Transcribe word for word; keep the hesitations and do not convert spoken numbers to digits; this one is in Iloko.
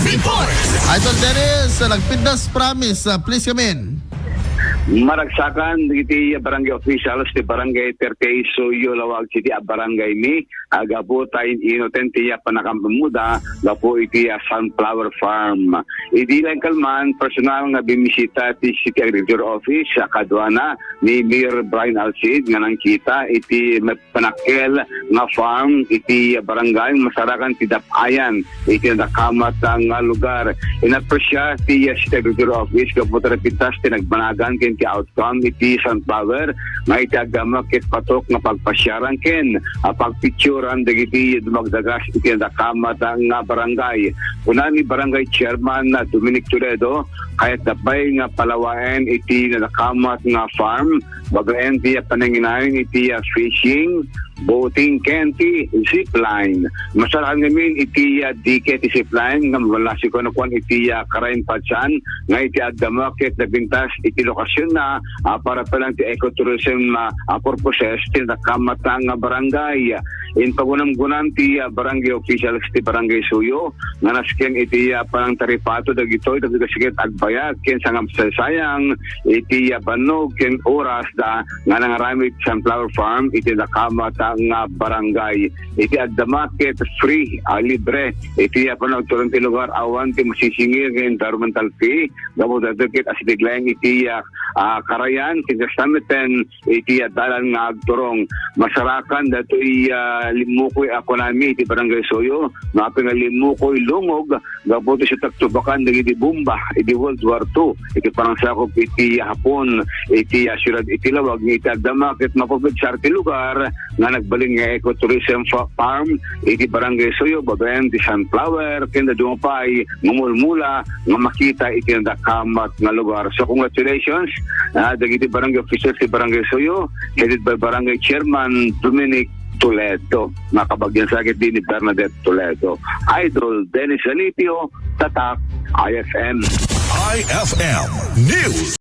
Report. Idol Dennis, uh, nagpintas, promise, uh, please come in. Maragsakan iti barangay officials ti Barangay thirty-eight Suyo, Laoag City a barangay mi, agapu ta in-inuten ti panakammuda gapu iti, ah, sunflower farm. Idi lang kalman, personal nga bimisita ti City Agriculture Office, ah, kaduana ni Mayor Brian Alcid nga nangkita iti panakkel nga farm iti barangay, masarakan ti dap-ayan iti nadakamat nga lugar. Inapresia ti City Agriculture Office gapu ta napintas ti nagbanagan ken ti outcome iti sunflower nga iti agdama ket patok nga pagpasiaran ken, ah, pagpicturan dagiti dumagdagas iti nadakamat nga barangay. Kuna ni Barangay Chairman na Dominic Toledo, kayatda pay nga palawaen iti nadakamat nga farm babaen ti pananginayon iti, ah, fishing, boating ken ti zipline. Masarakan ngamin iti, ah, dike ti zipline nga malasyo kuan iti, ah, karayen patsan nga iti agdama ket napintas iti lokasionna, ah, para pay lang ti ecotourism, ah, ah, purposes ti nadakamat nga barangay. Impangunamgunan ti, ah, barangay officials ti Barangay Suyo nga nasken iti, ah, panangtaripato dagitoy tapno kasdiay agbayag ken sangabsaysayang iti, ah, bannog ken oras da nga nangaramid iti sunflower farm iti nadakamat nga barangay. Iti agdama ket free, ah, libre iti, ah, panagturon ti lugar, awan ti masisingir nga environmental fee gapu daytoy ket asideg laeng iti, ah, ah, karayan ken kasta metten iti, ah, dalan nga agturong. Masarakan daytoy, ah, limmukoy a kunami iti Barangay Suyo, mapay nga limmukoy lungog gapu iti sitaktubakan dagiti bomba idi World War two, iti panangsakup iti Hapon iti, ah, siudad iti Laoag. Iti agdama ket mapapigsar ti lugar nga nagbalin nga ecotourism fa-, farm iti Barangay Suyo, babaen ti sunflower ken dadduma pay nga mulmula nga makita iti nadakamat nga lugar. So, congratulations, ah, dagiti barangay officials ti Barangay Suyo, headed by Barangay Chairman Dominic Toledo. Makabagyan sakit din ni Bernadette Toledo. Idol Dennis Alipio, Tatak, I F M. I F M News.